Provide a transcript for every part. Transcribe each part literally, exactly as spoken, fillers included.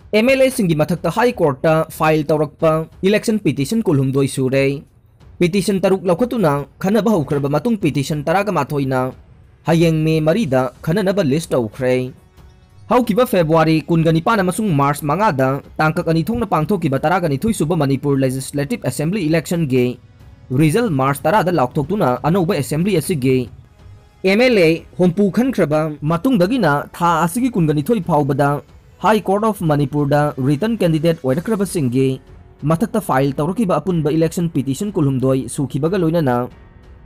MLAꯁꯤꯡꯒꯤ ꯃꯊꯛꯇ High Courtꯇ file ꯇꯧꯔꯛꯄ election petition ꯀꯨꯟꯍꯨꯝꯗꯣꯏ ꯁꯨꯔꯦ꯫ Petition ꯇꯔꯨꯛ ꯂꯧꯈꯠꯇꯨꯅ ꯈꯟꯅꯕ ꯍꯧꯈ꯭ꯔꯕ ꯃꯇꯨꯡ petition ꯇꯔꯥꯒ ꯃꯥꯊꯣꯏꯅ ꯍꯌꯦꯡ ꯃꯦ ꯃꯔꯤꯗ ꯈꯟꯅꯅꯕ list ꯇꯧꯈ꯭ꯔꯦ꯫ ꯍꯧꯈꯤꯕ February ꯀꯨꯟꯒ ꯅꯤꯄꯥꯟ ꯑꯃꯁꯨꯡ March ꯃꯉꯥꯗ ꯇꯥꯡꯀꯛ ꯑꯅꯤ ꯊꯣꯛꯅ ꯄꯥꯡꯊꯣꯛꯈꯤꯕ ꯇꯔꯥꯒ ꯅꯤꯊꯣꯏ ꯁꯨꯕ Manipur Legislative Assembly electionꯒꯤ result March ꯇꯔꯥꯗ ꯂꯥꯎꯊꯣꯛꯇꯨꯅ ꯑꯅꯧꯕ assembly ꯑꯁꯤꯒꯤ MLA ꯍꯨꯝꯐꯨ ꯈꯟꯈ꯭ꯔꯕ ꯃꯇꯨꯡꯗꯒꯤꯅ ꯊꯥ ꯑꯁꯤꯒꯤ ꯀꯨꯟꯒ ꯅꯤꯊꯣꯏ ꯐꯥꯎꯕꯗ High Court of ꯃꯅꯤꯄꯨꯔꯗ written candidate ꯑꯣꯏꯔꯛꯈ꯭ꯔꯕꯁꯤꯡꯒꯤ ꯃꯊꯛꯇ file ꯇꯧꯔꯛꯈꯤꯕ ꯑꯄꯨꯟꯕ election petition ꯀꯨꯟꯍꯨꯝꯗꯣꯏ ꯁꯨꯈꯤꯕꯒ ꯂꯣꯏꯅꯅ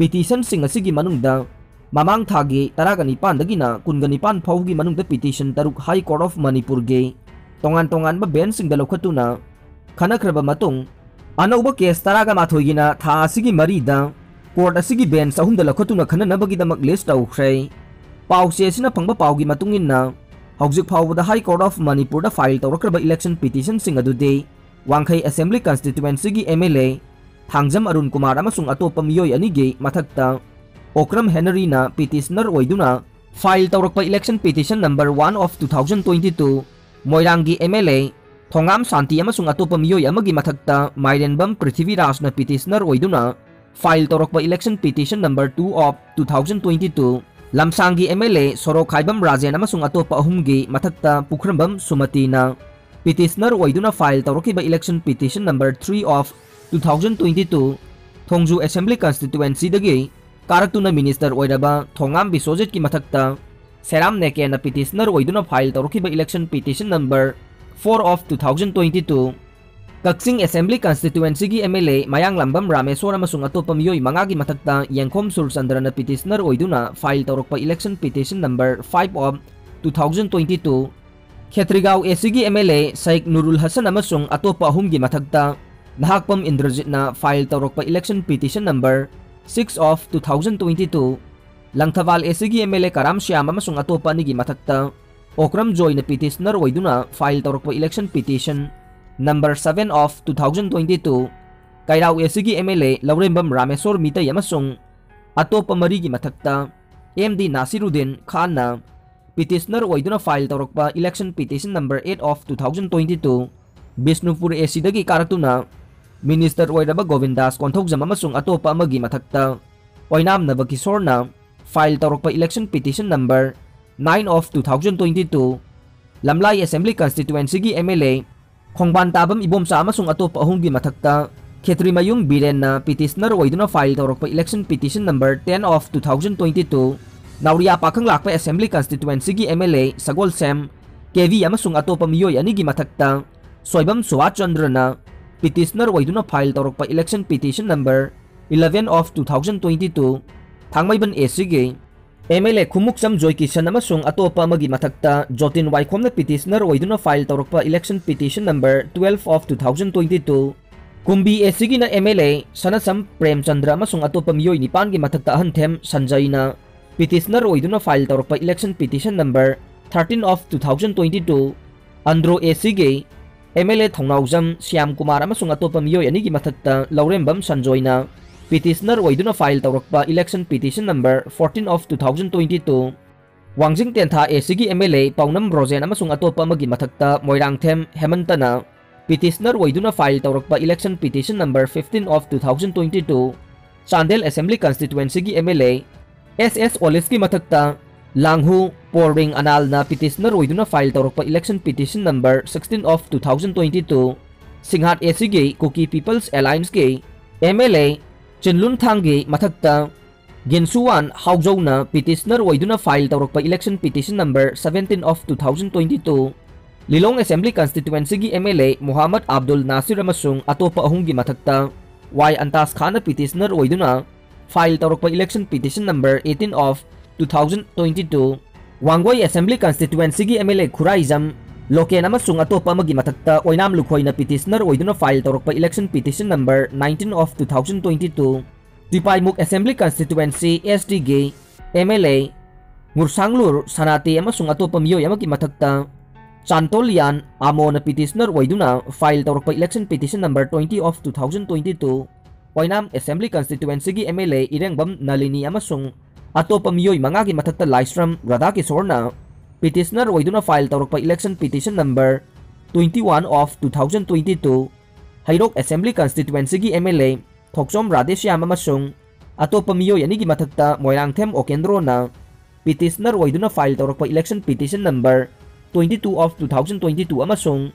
petitionꯁꯤꯡ ꯑꯁꯤꯒꯤ ꯃꯅꯨꯡꯗ ꯃꯃꯥꯡ ꯊꯥꯒꯤ ꯇꯔꯥꯒ ꯅꯤꯄꯥꯟꯗꯒꯤꯅ ꯀꯨꯟꯒ ꯅꯤꯄꯥꯟ ꯐꯥꯎꯒꯤ ꯃꯅꯨꯡꯗ petition ꯇꯔꯨꯛ High Court of ꯃꯅꯤꯄꯨꯔꯒꯤ ꯇꯣꯉꯥꯟ ꯇꯣꯉꯥꯟꯕ benchꯁꯤꯡꯗ ꯂꯧꯈꯠꯇꯨꯅ ꯈꯟꯅꯈ꯭ꯔꯕ ꯃꯇꯨꯡ, ꯑꯅꯧꯕ case ꯇꯔꯥꯒ ꯃꯥꯊꯣꯏꯒꯤꯅ ꯊꯥ ꯑꯁꯤꯒꯤ ꯃꯔꯤꯗ court ꯑꯁꯤꯒꯤ bench ꯑꯍꯨꯝꯗ ꯂꯧꯈꯠꯇꯨꯅ ꯈꯟꯅꯅꯕꯒꯤꯗꯃꯛ list ꯇꯧꯈ꯭ꯔꯦ꯫ ꯄꯥꯎꯆꯦ ꯑꯁꯤꯅ ꯐꯪꯕ ꯄꯥꯎꯒꯤ ꯃꯇꯨꯡ ꯏꯟꯅ, ꯍꯧꯖꯤꯛ ꯐꯥꯎꯕꯗ High Court of ꯃꯅꯤꯄꯨꯔꯗ file ꯇꯧꯔꯛꯈ꯭ꯔꯕ election petitionꯁꯤꯡ ꯑꯗꯨꯗꯤ ꯋꯥꯡꯈꯩ Assembly Constituencyꯒꯤ MLA ꯊꯥꯡꯖꯝ ꯑꯔꯨꯟ ꯀꯨꯃꯥꯔ ꯑꯃꯁꯨꯡ ꯑꯇꯣꯞꯄ ꯃꯤꯑꯣꯏ ꯑꯅꯤꯒꯤ ꯃꯊꯛꯇ ꯑꯣꯀ꯭ꯔꯝ ꯍꯦꯅꯔꯤꯅ petitioner ꯑꯣꯏꯗꯨꯅ file ꯇꯧꯔꯛꯄ election petition number one of two thousand twenty two, ꯃꯣꯏꯔꯥꯡꯒꯤ MLA ꯊꯣꯉꯥꯝ ꯁꯥꯟꯇꯤ ꯑꯃꯁꯨꯡ ꯑꯇꯣꯞꯄ ꯃꯤꯑꯣꯏ ꯑꯃꯒꯤ ꯃꯊꯛꯇ ꯃꯥꯏꯔꯦꯟꯕꯝ ꯄ꯭ꯔꯤꯊꯤꯕꯤꯔꯥꯖꯅ petitioner ꯑꯣꯏꯗꯨꯅ file ꯇꯧꯔꯛꯄ election petition number two of two thousand twenty two, ꯂꯝꯁꯥꯡꯒꯤ MLA ꯁꯣꯔꯣꯛꯈꯥꯏꯕꯝ ꯔꯥꯖꯦꯟ ꯑꯃꯁꯨꯡ ꯑꯇꯣꯞꯄ ꯑꯍꯨꯝꯒꯤ ꯃꯊꯛꯇ ꯄꯨꯈ꯭ꯔꯝꯕꯝ ꯁꯨꯃꯇꯤꯅ petitioner ꯑꯣꯏꯗꯨꯅ file ꯇꯧꯔꯛꯈꯤꯕ election petition number three of two thousand twenty two, Thongju Assembly Constituencyꯗꯒꯤ ꯀꯥꯔꯛꯇꯨꯅ minister ꯑꯣꯏꯔꯕ ꯊꯣꯉꯥꯝ ꯕꯤꯁ꯭ꯋꯖꯤꯠꯀꯤ ꯃꯊꯛꯇ ꯁꯦꯔꯥꯝ ꯅꯦꯀꯦꯅ petitioner ꯑꯣꯏꯗꯨꯅ file ꯇꯧꯔꯛꯈꯤꯕ election petition number four of two thousand twenty two, Kakching Assembly Constituencyꯒꯤ MLA ꯃꯌꯥꯡꯂꯥꯝꯕꯝ ꯔꯥꯃꯦꯁꯣꯔ ꯑꯃꯁꯨꯡ ꯑꯇꯣꯞꯄ ꯃꯤꯑꯣꯏ ꯃꯉꯥꯒꯤ ꯃꯊꯛꯇ ꯌꯦꯡꯈꯣꯝ ꯁꯨꯔꯆꯟꯗ꯭ꯔꯅ petitioner ꯑꯣꯏꯗꯨꯅ file ꯇꯧꯔꯛꯄ election petition number five of two thousand twenty two, Khetrigao ACꯒꯤ MLA ꯁꯥꯏꯛ ꯅꯨꯔꯨꯜ Hasan ꯑꯃꯁꯨꯡ ꯑꯇꯣꯞꯄ ꯑꯍꯨꯝꯒꯤ ꯃꯊꯛꯇ ꯅꯍꯥꯛꯄꯝ ꯏꯟꯗ꯭ꯔꯖꯤꯠꯅ file ꯇꯧꯔꯛꯄ election petition number six of two thousand twenty two, Langthabal ACꯒꯤ MLA ꯀꯔꯥꯝ ꯁ꯭ꯌꯥꯝ ꯑꯃꯁꯨꯡ ꯑꯇꯣꯞꯄ ꯑꯅꯤꯒꯤ ꯃꯊꯛꯇ ꯑꯣꯀ꯭ꯔꯝ ꯖꯣꯏꯅ petitioner ꯑꯣꯏꯗꯨꯅ file ꯇꯧꯔꯛꯄ election petition number seven of two thousand twenty two, ꯀꯩꯔꯥꯎ ACꯒꯤ MLA ꯂꯧꯔꯦꯝꯕꯝ ꯔꯥꯃꯦꯁꯣꯔ ꯃꯤꯇꯩ ꯑꯃꯁꯨꯡ ꯑꯇꯣꯞꯄ ꯃꯔꯤꯒꯤ ꯃꯊꯛꯇ MD ꯅꯥꯁꯤꯔꯨꯗꯤꯟ ꯈꯥꯟꯅ petitioner ꯑꯣꯏꯗꯨꯅ file ꯇꯧꯔꯛꯄ election petition number eight of two thousand twenty-two, Bishnupur A Cꯗꯒꯤ ꯀꯥꯔꯛꯇꯨꯅ minister ꯑꯣꯏꯔꯕ ꯒꯣꯕꯤꯟꯗꯥꯁ ꯀꯣꯟꯊꯧꯖꯝ ꯑꯃꯁꯨꯡ ꯑꯇꯣꯞꯄ ꯑꯃꯒꯤ ꯃꯊꯛꯇ ꯑꯣꯏꯅꯥꯝ ꯅꯕꯀꯤꯁꯣꯔꯅ file ꯇꯧꯔꯛꯄ election petition number nine of two thousand twenty-two, ꯂꯝꯂꯥꯏ Assembly Constituencyꯒꯤ M L A ꯈꯣꯡꯕꯥꯟ ꯇꯥꯕꯝ ꯏꯕꯣꯝꯆꯥ ꯑꯃꯁꯨꯡ ꯑꯇꯣꯞꯄ ꯑꯍꯨꯝꯒꯤ ꯃꯊꯛꯇ ꯈꯦꯇ꯭ꯔꯤꯃꯌꯨꯝ ꯕꯤꯔꯦꯟꯅ petitioner ꯑꯣꯏꯗꯨꯅ file ꯇꯧꯔꯛꯄ election petition number ten of two thousand twenty-two, ꯅꯥꯎꯔꯤꯌꯥ ꯄꯥꯈꯪ ꯂꯥꯛꯄ Assembly Constituencyꯒꯤ M L A Sagolsem K V ꯑꯃꯁꯨꯡ ꯑꯇꯣꯞꯄ ꯃꯤꯑꯣꯏ ꯑꯅꯤꯒꯤ ꯃꯊꯛꯇ ꯁꯣꯏꯕꯝ ꯁꯨꯚꯥꯁ ꯆꯟꯗ꯭ꯔꯅ petitioner ꯑꯣꯏꯗꯨꯅ file ꯇꯧꯔꯛꯄ election petition number eleven of two thousand twenty-two, Thangmeiband A Cꯒꯤ M L A Khumukcham ꯖꯣꯏꯀꯤꯁꯟ ꯑꯃꯁꯨꯡ ꯑꯇꯣꯞꯄ ꯑꯃꯒꯤ ꯃꯊꯛꯇ ꯖꯣꯇꯤꯟ ꯋꯥꯏꯈꯣꯝꯅ petitioner ꯑꯣꯏꯗꯨꯅ file ꯇꯧꯔꯛꯄ election petition number twelve of two thousand twenty-two, ꯀꯨꯝꯕꯤ A Cꯒꯤꯅ M L A ꯁꯅꯁꯝ Premchandra ꯑꯃꯁꯨꯡ ꯑꯇꯣꯞꯄ ꯃꯤꯑꯣꯏ ꯅꯤꯄꯥꯟꯒꯤ ꯃꯊꯛꯇ ꯑꯍꯟꯊꯦꯝ ꯁꯟꯖꯩꯅ petitioner ꯑꯣꯏꯗꯨꯅ file ꯇꯧꯔꯛꯄ election petition number thirteen of two thousand twenty-two, Andro A Cꯒꯤ M L A ꯊꯧꯅꯥꯎꯖꯝ ꯁ꯭ꯌꯥꯝ ꯀꯨꯃꯥꯔ ꯑꯃꯁꯨꯡ ꯑꯇꯣꯞꯄ ꯃꯤꯑꯣꯏ ꯑꯅꯤꯒꯤ ꯃꯊꯛꯇ ꯂꯧꯔꯦꯝꯕꯝ ꯁꯟꯖꯣꯏꯅ petitioner ꯑꯣꯏꯗꯨꯅ file ꯇꯧꯔꯛꯄ election petition number fourteen of two thousand twenty-two, ꯋꯥꯡꯖꯤꯡ ꯇꯦꯟꯊꯥ A Cꯒꯤ M L A ꯄꯥꯎꯅꯝ ꯔꯣꯖꯦꯟ ꯑꯃꯁꯨꯡ ꯑꯇꯣꯞꯄ ꯑꯃꯒꯤ ꯃꯊꯛꯇ ꯃꯣꯏꯔꯥꯡꯊꯦꯝ ꯍꯦꯃꯟꯇꯅ petitioner ꯑꯣꯏꯗꯨꯅ file ꯇꯧꯔꯛꯄ election petition number fifteen of two thousand twenty-two, Chandel Assembly Constituencyꯒꯤ M L A S S ꯑꯣꯂꯤꯁꯀꯤ ꯃꯊꯛꯇ ꯂꯥꯡꯍꯨ ꯄꯣꯔꯔꯤꯡ ꯑꯅꯥꯜꯅ petitioner ꯑꯣꯏꯗꯨꯅ file ꯇꯧꯔꯛꯄ election petition number sixteen of two thousand twenty-two, ꯁꯤꯡꯍꯥꯠ A Cꯒꯤ Kuki People's Allianceꯀꯤ M L A ꯆꯤꯟꯂꯨꯟꯊꯥꯡꯒꯤ ꯃꯊꯛꯇ ꯒꯤꯟꯁꯨꯋꯥꯟ ꯍꯥꯎꯖꯧꯅ petitioner ꯑꯣꯏꯗꯨꯅ file ꯇꯧꯔꯛꯄ election petition number seventeen of two thousand twenty-two, Lilong Assembly Constituencyꯒꯤ M L A ꯃꯨꯍꯝꯃꯗ ꯑꯕꯗꯨꯜ ꯅꯥꯁꯤꯔ ꯑꯃꯁꯨꯡ ꯑꯇꯣꯞꯄ ꯑꯍꯨꯝꯒꯤ ꯃꯊꯛꯇ ꯋꯥꯏ ꯑꯟꯇꯥꯁ ꯈꯥꯟꯅ petitioner ꯑꯣꯏꯗꯨꯅ file ꯇꯧꯔꯛꯄ election petition number eighteen of two thousand twenty-two, Wangoi Assembly Constituencyꯒꯤ M L A Khuraijam Loken ꯑꯃꯁꯨꯡ ꯑꯇꯣꯞꯄ ꯑꯃꯒꯤ ꯃꯊꯛꯇ ꯑꯣꯏꯅꯥꯝ ꯂꯨꯈꯣꯏꯅ petitioner ꯑꯣꯏꯗꯨꯅ file ꯇꯧꯔꯛꯄ election petition number nineteen of two thousand twenty-two, ꯇꯤꯄꯥꯏꯃꯨꯛ Assembly Constituency S Tꯒꯤ M L A ꯉꯨꯔꯁꯥꯡꯂꯨꯔ ꯁꯅꯥꯇꯦ ꯑꯃꯁꯨꯡ ꯑꯇꯣꯞꯄ ꯃꯤꯑꯣꯏ ꯑꯃꯒꯤ ꯃꯊꯛꯇ ꯆꯥꯟꯇꯣꯂꯤꯌꯥꯟ ꯑꯃꯣꯅ petitioner ꯑꯣꯏꯗꯨꯅ file ꯇꯧꯔꯛꯄ election petition number twenty of two thousand twenty-two, Oinam Assembly Constituencyꯒꯤ M L A ꯏꯔꯦꯡꯕꯝ ꯅꯂꯤꯅꯤ ꯑꯃꯁꯨꯡ ꯑꯇꯣꯞꯄ ꯃꯤꯑꯣꯏ ꯃꯉꯥꯒꯤ ꯃꯊꯛꯇ ꯂꯥꯏꯁ꯭ꯔꯝ ꯔꯥꯙꯥꯀꯤꯁꯣꯔꯅ petitioner ꯑꯣꯏꯗꯨꯅ file ꯇꯧꯔꯛꯄ election petition number twenty one of two thousand twenty two, Heirok Assembly Constituencyꯒꯤ M L A ꯊꯣꯛꯆꯣꯝ ꯔꯥꯙꯦꯁ꯭ꯌꯥꯝ ꯑꯃꯁꯨꯡ ꯑꯇꯣꯞꯄ ꯃꯤꯑꯣꯏ ꯑꯅꯤꯒꯤ ꯃꯊꯛꯇ ꯃꯣꯏꯔꯥꯡꯊꯦꯝ ꯑꯣꯀꯦꯟꯗ꯭ꯔꯣꯅ petitioner ꯑꯣꯏꯗꯨꯅ file ꯇꯧꯔꯛꯄ election petition number twenty two of two thousand twenty two ꯑꯃꯁꯨꯡ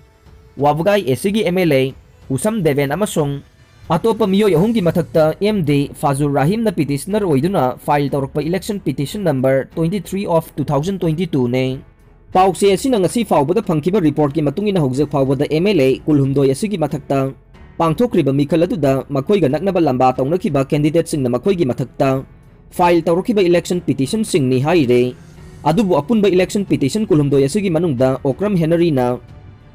ꯋꯥꯕꯒꯥꯏ ACꯒꯤ M L A ꯎꯁꯝ ꯗꯦꯕꯦꯟ ꯑꯃꯁꯨꯡ ꯑꯇꯣꯞꯄ ꯃꯤꯑꯣꯏ ꯑꯍꯨꯝꯒꯤ ꯃꯊꯛꯇ M D ꯐꯥꯖꯨꯔ ꯔꯥꯍꯤꯝꯅ petitioner ꯑꯣꯏꯗꯨꯅ file ꯇꯧꯔꯛꯄ election petition number twenty three of two thousand twenty twoꯅꯤ꯫ ꯄꯥꯎꯆꯦ ꯑꯁꯤꯅ ꯉꯁꯤ ꯐꯥꯎꯕꯗ ꯐꯪꯈꯤꯕ reportꯀꯤ ꯃꯇꯨꯡ ꯏꯟꯅ ꯍꯧꯖꯤꯛ ꯐꯥꯎꯕꯗ M L A ꯀꯨꯜꯍꯨꯝꯗꯣꯏ ꯑꯁꯤꯒꯤ ꯃꯊꯛꯇ ꯄꯥꯡꯊꯣꯛꯈ꯭ꯔꯤꯕ ꯃꯤꯈꯜ ꯑꯗꯨꯗ ꯃꯈꯣꯏꯒ ꯅꯛꯅꯕ ꯂꯝꯕꯥ ꯇꯧꯅꯈꯤꯕ candidateꯁꯤꯡꯅ ꯃꯈꯣꯏꯒꯤ ꯃꯊꯛꯇ file ꯇꯧꯔꯛꯈꯤꯕ election petitionꯁꯤꯡꯅꯤ ꯍꯥꯏꯔꯦ꯫ ꯑꯗꯨꯕꯨ ꯑꯄꯨꯟꯕ election petition ꯀꯨꯜꯍꯨꯝꯗꯣꯏ ꯑꯁꯤꯒꯤ ꯃꯅꯨꯡꯗ Okram ꯍꯦꯅꯔꯤꯅ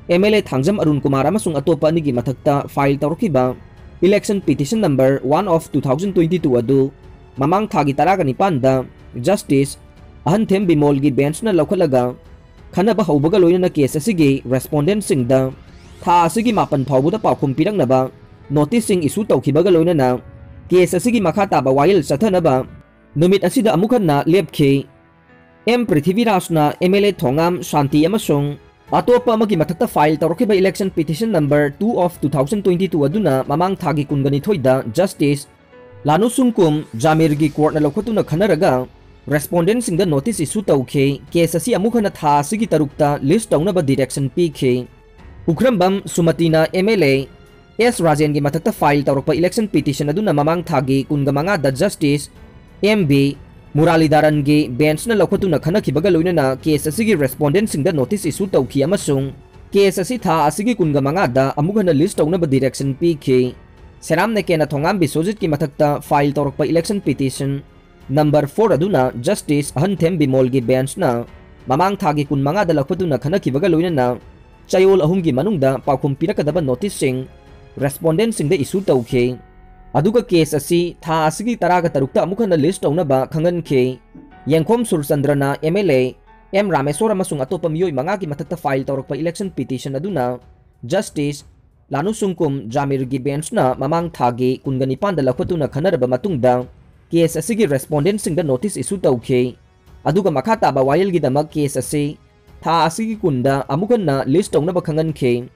M L A Thangjam Arun Kumar ꯑꯃꯁꯨꯡ ꯑꯇꯣꯞꯄ ꯑꯅꯤꯒꯤ ꯃꯊꯛꯇ file ꯇꯧꯔꯛꯈꯤꯕ election petition number one of two thousand twenty two ꯑꯗꯨ ꯃꯃꯥꯡ ꯊꯥꯒꯤ ꯇꯔꯥꯒ ꯅꯤꯄꯥꯟꯗ Justice ꯑꯍꯟꯊꯦꯝ ꯕꯤꯃꯣꯜꯒꯤ benchꯅ ꯂꯧꯈꯠꯂꯒ ꯈꯟꯅꯕ ꯍꯧꯕꯒ ꯂꯣꯏꯅꯅ case ꯑꯁꯤꯒꯤ respondentꯁꯤꯡꯗ ꯊꯥ ꯑꯁꯤꯒꯤ ꯃꯥꯄꯟ ꯐꯥꯎꯕꯗ ꯄꯥꯎꯈꯨꯝ ꯄꯤꯔꯛꯅꯕ noticeꯁꯤꯡ issue ꯇꯧꯈꯤꯕꯒ ꯂꯣꯏꯅꯅ case ꯑꯁꯤꯒꯤ ꯃꯈꯥ ꯇꯥꯕ ꯋꯥꯌꯦꯜ ꯆꯠꯊꯅꯕ ꯅꯨꯃꯤꯠ ꯑꯁꯤꯗ ꯑꯃꯨꯛ ꯍꯟꯅ ꯂꯦꯞꯈꯤ꯫ M ꯄ꯭ꯔꯤꯊꯤꯕꯤꯔꯥꯖꯅ M L A ꯊꯣꯉꯥꯝ ꯁꯥꯟꯇꯤ ꯑꯃꯁꯨꯡ ꯑꯇꯣꯞꯄ ꯑꯃꯒꯤ ꯃꯊꯛꯇ file ꯇꯧꯔꯛꯈꯤꯕ election petition number two of two thousand twenty two ꯑꯗꯨꯅ ꯃꯃꯥꯡ ꯊꯥꯒꯤ ꯀꯨꯟꯒ ꯅꯤꯊꯣꯏꯗ Justice ꯂꯥꯅꯨ ꯁꯨꯡꯀꯨꯝ ꯖꯥꯃꯤꯔꯒꯤ courtꯅ ꯂꯧꯈꯠꯇꯨꯅ ꯈꯟꯅꯔꯒ respondentꯁꯤꯡꯗ notice issue ꯇꯧꯈꯤ꯫ Case ꯑꯁꯤ ꯑꯃꯨꯛ ꯍꯟꯅ ꯊꯥ ꯑꯁꯤꯒꯤ ꯇꯔꯨꯛꯇ list ꯇꯧꯅꯕ direction ꯄꯤꯈꯤ꯫ ꯄꯨꯈ꯭ꯔꯝꯕꯝ ꯁꯨꯃꯇꯤꯅ M L A S ꯔꯥꯖꯦꯟꯒꯤ ꯃꯊꯛꯇ file ꯇꯧꯔꯛꯄ election petition ꯑꯗꯨꯅ ꯃꯃꯥꯡ ꯊꯥꯒꯤ ꯀꯨꯟꯒ ꯃꯉꯥꯗ Justice M B ꯃꯨꯔꯥꯂꯤꯙꯥꯔꯟꯒꯤ benchꯅ ꯂꯧꯈꯠꯇꯨꯅ ꯈꯟꯅꯈꯤꯕꯒ ꯂꯣꯏꯅꯅ case ꯑꯁꯤꯒꯤ respondentꯁꯤꯡꯗ notice issue ꯇꯧꯈꯤ ꯑꯃꯁꯨꯡ case ꯑꯁꯤ ꯊꯥ ꯑꯁꯤꯒꯤ ꯀꯨꯟꯒ ꯃꯉꯥꯗ ꯑꯃꯨꯛ ꯍꯟꯅ list ꯇꯧꯅꯕ direction ꯄꯤꯈꯤ꯫ ꯁꯦꯔꯥꯝ ꯅꯦꯀꯦꯅ ꯊꯣꯉꯥꯝ ꯕꯤꯁ꯭ꯋꯖꯤꯠꯀꯤ ꯃꯊꯛꯇ file ꯇꯧꯔꯛꯄ election petition number four ꯑꯗꯨꯅ Justice ꯑꯍꯟꯊꯦꯝ ꯕꯤꯃꯣꯜꯒꯤ benchꯅ ꯃꯃꯥꯡ ꯊꯥꯒꯤ ꯀꯨꯟꯃꯉꯥꯗ ꯂꯧꯈꯠꯇꯨꯅ ꯈꯟꯅꯈꯤꯕꯒ ꯂꯣꯏꯅꯅ ꯆꯌꯣꯜ ꯑꯍꯨꯝꯒꯤ ꯃꯅꯨꯡꯗ ꯄꯥꯎꯈꯨꯝ ꯄꯤꯔꯛꯀꯗꯕ noticeꯁꯤꯡ respondentꯁꯤꯡꯗ issue ꯇꯧꯈꯤ꯫ ꯑꯗꯨꯒ case ꯑꯁꯤ ꯊꯥ ꯑꯁꯤꯒꯤ ꯇꯔꯥꯒ ꯇꯔꯨꯛꯇ ꯑꯃꯨꯛ ꯍꯟꯅ list ꯇꯧꯅꯕ ꯈꯪꯍꯟꯈꯤ꯫ ꯌꯦꯡꯈꯣꯝ ꯁꯨꯔꯆꯟꯗ꯭ꯔꯅ M L A M Rameshwor ꯑꯃꯁꯨꯡ ꯑꯇꯣꯞꯄ ꯃꯤꯑꯣꯏ ꯃꯉꯥꯒꯤ ꯃꯊꯛꯇ file ꯇꯧꯔꯛꯄ election petition ꯑꯗꯨꯅ Justice ꯂꯥꯅꯨ ꯁꯨꯡꯀꯨꯝ ꯖꯥꯃꯤꯔꯒꯤ benchꯅ ꯃꯃꯥꯡ ꯊꯥꯒꯤ ꯀꯨꯟꯒ ꯅꯤꯄꯥꯟꯗ ꯂꯧꯈꯠꯇꯨꯅ ꯈꯟꯅꯔꯕ ꯃꯇꯨꯡꯗ case ꯑꯁꯤꯒꯤ respondentꯁꯤꯡꯗ notice issue ꯇꯧꯈꯤ꯫ ꯑꯗꯨꯒ ꯃꯈꯥ ꯇꯥꯕ ꯋꯥꯌꯦꯜꯒꯤꯗꯃꯛ case ꯑꯁꯤ ꯊꯥ ꯑꯁꯤꯒꯤ ꯀꯨꯟꯗ ꯑꯃꯨꯛ ꯍꯟꯅ list ꯇꯧꯅꯕ ꯈꯪꯍꯟꯈꯤ꯫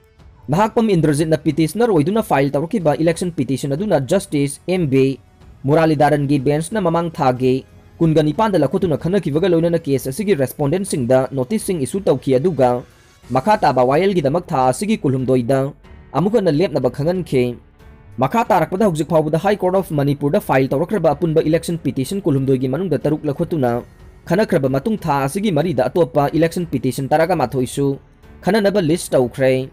ꯅꯍꯥꯛꯄꯝ ꯏꯟꯗ꯭ꯔꯖꯤꯠꯅ petitioner ꯑꯣꯏꯗꯨꯅ file ꯇꯧꯔꯛꯈꯤꯕ election petition ꯑꯗꯨꯅ Justice M B ꯃꯨꯔꯥꯂꯤꯙꯥꯔꯟꯒꯤ benchꯅ ꯃꯃꯥꯡ ꯊꯥꯒꯤ ꯀꯨꯟꯒ ꯅꯤꯄꯥꯟꯗ ꯂꯧꯈꯠꯇꯨꯅ ꯈꯟꯅꯈꯤꯕꯒ ꯂꯣꯏꯅꯅ case ꯑꯁꯤꯒꯤ respondentꯁꯤꯡꯗ noticeꯁꯤꯡ issue ꯇꯧꯈꯤ, ꯑꯗꯨꯒ ꯃꯈꯥ ꯇꯥꯕ ꯋꯥꯌꯦꯜꯒꯤꯗꯃꯛ ꯊꯥ ꯑꯁꯤꯒꯤ ꯀꯨꯟꯍꯨꯝꯗꯣꯏꯗ ꯑꯃꯨꯛ ꯍꯟꯅ ꯂꯦꯞꯅꯕ ꯈꯪꯍꯟꯈꯤ꯫ ꯃꯈꯥ ꯇꯥꯔꯛꯄꯗ ꯍꯧꯖꯤꯛ ꯐꯥꯎꯕꯗ High Court of ꯃꯅꯤꯄꯨꯔꯗ file ꯇꯧꯔꯛꯈ꯭ꯔꯕ ꯑꯄꯨꯟꯕ election petition ꯀꯨꯟꯍꯨꯝꯗꯣꯏꯒꯤ ꯃꯅꯨꯡꯗ ꯇꯔꯨꯛ ꯂꯧꯈꯠꯇꯨꯅ ꯈꯟꯅꯈ꯭ꯔꯕ ꯃꯇꯨꯡ, ꯊꯥ ꯑꯁꯤꯒꯤ ꯃꯔꯤꯗ ꯑꯇꯣꯞꯄ election petition ꯇꯔꯥꯒ ꯃꯥꯊꯣꯏꯁꯨ ꯈꯟꯅꯅꯕ list ꯇꯧꯈ꯭ꯔꯦ꯫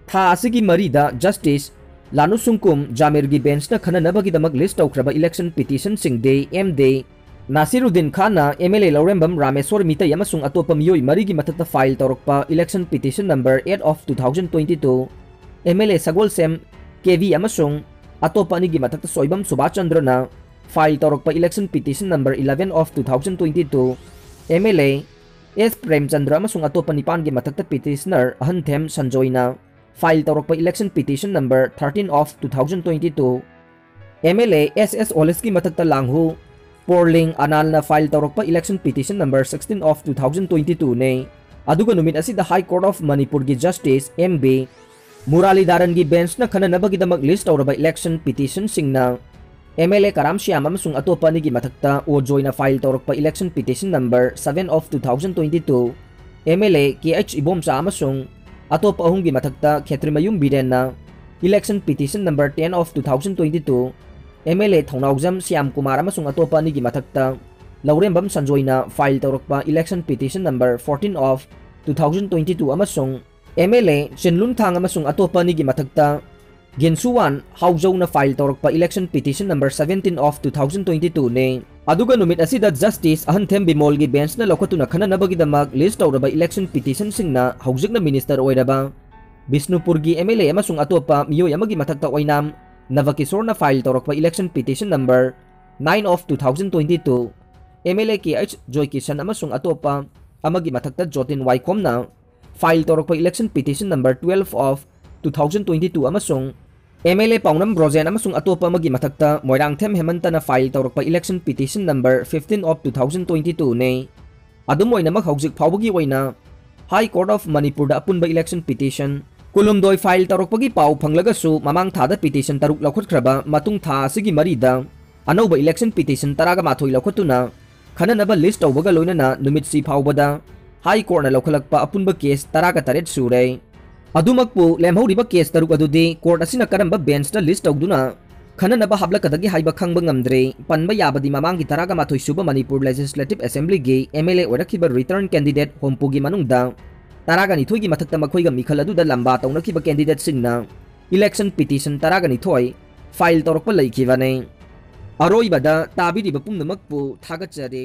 ꯊꯥ ꯑꯁꯤꯒꯤ ꯃꯔꯤꯗ Justice ꯂꯥꯅꯨ ꯁꯨꯡꯀꯨꯝ ꯖꯥꯃꯤꯔꯒꯤ benchꯅ ꯈꯟꯅꯅꯕꯒꯤꯗꯃꯛ list ꯇꯧꯈ꯭ꯔꯕ election petitionꯁꯤꯡꯗꯤ M D ꯅꯥꯁꯤꯔꯨꯗꯤꯟ Khan M L A ꯂꯧꯔꯦꯝꯕꯝ ꯔꯥꯃꯦꯁꯣꯔ ꯃꯤꯇꯩ ꯑꯃꯁꯨꯡ ꯑꯇꯣꯞꯄ ꯃꯤꯑꯣꯏ ꯃꯔꯤꯒꯤ ꯃꯊꯛꯇ file ꯇꯧꯔꯛꯄ election petition number eight of two thousand twenty-two, M L A Sagolsem K V ꯑꯃꯁꯨꯡ ꯑꯇꯣꯞꯄ ꯑꯅꯤꯒꯤ ꯃꯊꯛꯇ ꯁꯣꯏꯕꯝ ꯁꯨꯕꯥꯁ ꯆꯟꯗ꯭ꯔꯅ file ꯇꯧꯔꯛꯄ election petition number eleven of two thousand twenty-two, M L A S Premchandra ꯑꯃꯁꯨꯡ ꯑꯇꯣꯞꯄ ꯅꯤꯄꯥꯟꯒꯤ ꯃꯊꯛꯇ petitioner ꯑꯍꯟꯊꯦꯝ ꯁꯟꯖꯣꯏꯅ file ꯇꯧꯔꯛꯄ election petition number thirteen of two thousand twenty-two, M L A S S Olisꯀꯤ ꯃꯊꯛꯇ ꯂꯥꯡꯍꯨ ꯄꯣꯔꯂꯤꯡ ꯑꯅꯥꯜꯅ file ꯇꯧꯔꯛꯄ election petition number sixteen of two thousand twenty-two ꯅꯤ꯫ ꯑꯗꯨꯒ ꯅꯨꯃꯤꯠ ꯑꯁꯤꯗ High Court of ꯃꯅꯤꯄꯨꯔꯒꯤ Justice M B ꯃꯨꯔꯥꯂꯤꯙꯥꯔꯟꯒꯤ benchꯅ ꯈꯟꯅꯅꯕꯒꯤꯗꯃꯛ list ꯇꯧꯔꯕ election petitionꯁꯤꯡꯅ M L A ꯀꯔꯥꯝ ꯁ꯭ꯌꯥꯝ ꯑꯃꯁꯨꯡ ꯑꯇꯣꯞꯄ ꯑꯅꯤꯒꯤ ꯃꯊꯛꯇ ꯑꯣ ꯖꯣꯏꯅ file ꯇꯧꯔꯛꯄ election petition number seven of two thousand twenty-two, M L A K H Ibomcha ꯑꯃꯁꯨꯡ ꯑꯇꯣꯞꯄ ꯑꯍꯨꯝꯒꯤ ꯃꯊꯛꯇ ꯈꯦꯇ꯭ꯔꯤꯃꯌꯨꯝ ꯕꯤꯔꯦꯟꯅ election petition number ten of two thousand twenty-two, M L A ꯊꯧꯅꯥꯎꯖꯝ ꯁ꯭ꯌꯥꯝ ꯀꯨꯃꯥꯔ ꯑꯃꯁꯨꯡ ꯑꯇꯣꯞꯄ ꯑꯅꯤꯒꯤ ꯃꯊꯛꯇ ꯂꯧꯔꯦꯝꯕꯝ ꯁꯟꯖꯣꯏꯅ file ꯇꯧꯔꯛꯄ election petition number fourteen of two thousand twenty-two ꯑꯃꯁꯨꯡ M L A ꯆꯤꯟꯂꯨꯟꯊꯥꯡ ꯑꯃꯁꯨꯡ ꯑꯇꯣꯞꯄ ꯑꯅꯤꯒꯤ ꯃꯊꯛꯇ ꯒꯤꯟꯁꯨꯋꯥꯟ ꯍꯥꯎꯖꯧꯅ file ꯇꯧꯔꯛꯄ election petition number seventeen of two thousand twenty-two ꯅꯤ꯫ ꯑꯗꯨꯒ ꯅꯨꯃꯤꯠ ꯑꯁꯤꯗ Justice ꯑꯍꯟꯊꯦꯝ ꯕꯤꯃꯣꯜꯒꯤ benchꯅ ꯂꯧꯈꯠꯇꯨꯅ ꯈꯟꯅꯅꯕꯒꯤꯗꯃꯛ list ꯇꯧꯔꯕ election petitionꯁꯤꯡꯅ ꯍꯧꯖꯤꯛꯅ minister ꯑꯣꯏꯔꯕ ꯕꯤꯁꯅꯨꯄꯨꯔꯒꯤ M L A ꯑꯃꯁꯨꯡ ꯑꯇꯣꯞꯄ ꯃꯤꯑꯣꯏ ꯑꯃꯒꯤ ꯃꯊꯛꯇ ꯑꯣꯏꯅꯥꯝ ꯅꯕꯀꯤꯁꯣꯔꯅ file ꯇꯧꯔꯛꯄ election petition number nine of two thousand twenty-two, M L A K H ꯖꯣꯏꯀꯤꯁꯟ ꯑꯃꯁꯨꯡ ꯑꯇꯣꯞꯄ ꯑꯃꯒꯤ ꯃꯊꯛꯇ ꯖꯣꯇꯤꯟ ꯋꯥꯏꯈꯣꯝꯅ file ꯇꯧꯔꯛꯄ election petition number twelve of two thousand twenty-two ꯑꯃꯁꯨꯡ ꯑꯦꯝ ꯑꯦꯜ ꯑꯦ ꯄꯥꯎꯅꯝ ꯕ꯭ꯔꯣꯖꯦꯟ ꯑꯃꯁꯨꯡ ꯑꯇꯣꯞꯄ ꯑꯃꯒꯤ ꯃꯊꯛꯇ ꯃꯣꯏꯔꯥꯡꯊꯦꯝ ꯍꯦꯃꯟꯇꯅ ꯐꯥꯏꯜ ꯇꯧꯔꯛꯄ election petition number fifteen of two thousand twenty two ꯅꯤ꯫ ꯑꯗꯨꯝ ꯑꯣꯏꯅꯃꯛ ꯍꯧꯖꯤꯛ ꯐꯥꯎꯕꯒꯤ ꯑꯣꯏꯅ High Court of ꯃꯅꯤꯄꯨꯔꯗ ꯑꯄꯨꯟꯕ election petition ꯀꯨꯟꯍꯨꯝꯗꯣꯏ ꯐꯥꯏꯜ ꯇꯧꯔꯛꯄꯒꯤ ꯄꯥꯎ ꯐꯪꯂꯒꯁꯨ, ꯃꯃꯥꯡ ꯊꯥꯗ petition ꯇꯔꯨꯛ ꯂꯧꯈꯠꯈ꯭ꯔꯕ ꯃꯇꯨꯡ ꯊꯥ ꯑꯁꯤꯒꯤ ꯃꯔꯤꯗ ꯑꯅꯧꯕ election petition ꯇꯔꯥꯒ ꯃꯥꯊꯣꯏ ꯂꯧꯈꯠꯇꯨꯅ ꯈꯟꯅꯅꯕ list ꯇꯧꯕꯒ ꯂꯣꯏꯅꯅ ꯅꯨꯃꯤꯠꯁꯤ ꯐꯥꯎꯕꯗ High Courtꯅ ꯂꯧꯈꯠꯂꯛꯄ ꯑꯄꯨꯟꯕ case ꯇꯔꯥꯒ ꯇꯔꯦꯠ ꯁꯨꯔꯦ꯫ ꯑꯗꯨꯃꯛꯄꯨ, ꯂꯦꯝꯍꯧꯔꯤꯕ case ꯇꯔꯨꯛ ꯑꯗꯨꯗꯤ court ꯑꯁꯤꯅ ꯀꯔꯝꯕ benchꯇ list ꯇꯧꯗꯨꯅ ꯈꯟꯅꯅꯕ ꯍꯥꯞꯂꯛꯀꯗꯒꯦ ꯍꯥꯏꯕ ꯈꯪꯕ ꯉꯝꯗ꯭ꯔꯤ꯫ ꯄꯟꯕ ꯌꯥꯕꯗꯤ, ꯃꯃꯥꯡꯒꯤ ꯇꯔꯥꯒ ꯃꯥꯊꯣꯏ ꯁꯨꯕ ꯃꯅꯤꯄꯨꯔ Legislative Assemblyꯒꯤ ꯑꯦꯝ ꯑꯦꯜ ꯑꯦ ꯑꯣꯏꯔꯛꯈꯤꯕ return candidate ꯍꯣꯝꯄꯨꯒꯤ ꯃꯅꯨꯡꯗ ꯇꯔꯥꯒ ꯅꯤꯊꯣꯏꯒꯤ ꯃꯊꯛꯇ ꯃꯈꯣꯏꯒ ꯃꯤꯈꯜ ꯑꯗꯨꯗ ꯂꯝꯕꯥ ꯇꯧꯅꯈꯤꯕ candidateꯁꯤꯡꯅ election petition ꯇꯔꯥꯒ ꯅꯤꯊꯣꯏ ꯐꯥꯏꯜ ꯇꯧꯔꯛꯄ ꯂꯩꯈꯤꯕꯅꯤ꯫ ꯑꯔꯣꯏꯕꯗ, ꯇꯥꯕꯤꯔꯤꯕ ꯄꯨꯝꯅꯃꯛꯄꯨ ꯊꯥꯒꯠꯆꯔꯤ꯫